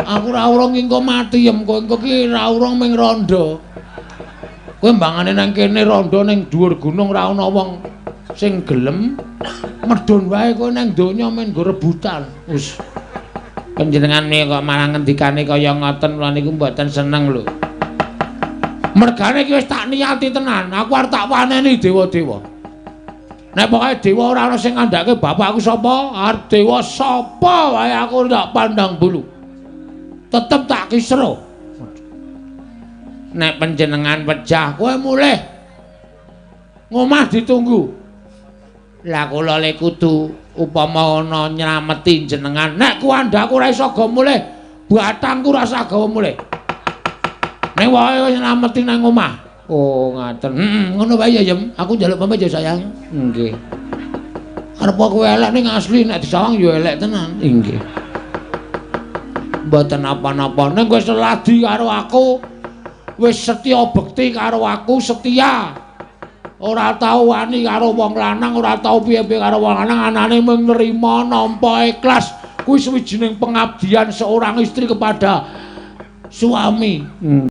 Aku ora urung engko mati yem, kowe engko ki ora urung ming rondo. Kowe mbangane nang kene rondo ning dhuwur gunung ora ana wong sing gelem, medhun wae kowe nang donya men nggo rebutan. Wis Panjenengan kok malah ngendikane kaya ngoten, kula niku mboten seneng lho. Mergane iki wis tak niati tenan, aku arep tak waneni dewa-dewa. Nek pokoke dewa ora ana sing ngandhake bapakku sapa, arep dewa sapa wae aku ndak pandang bulu. Tetep tak kisra. Nek panjenengan pejah, kowe mulih. Ngomah ditunggu. Lah kula le kudu upama ana nylameti jenengan. Nek kuandhaku ora iso go mulih, batangku ora usah gawa mulih. Ning wae wis nylameti nang omah. Oh, ngaten. Heeh, ngono wae ya, Yem. Aku njaluk pamit ya, sayang. Nggih. Arep kowe elek ning asli nek disawang ya elek tenan. Inggih. Mboten napa-napa. Ning kowe seladi karo aku, wis setya bekti karo aku, setia. Ora tau wani karo wong lanang, ora tau piye-piye karo wong lanang, anane mung nrima nampa ikhlas. Kuwi suwijining pengabdian seorang istri kepada suami.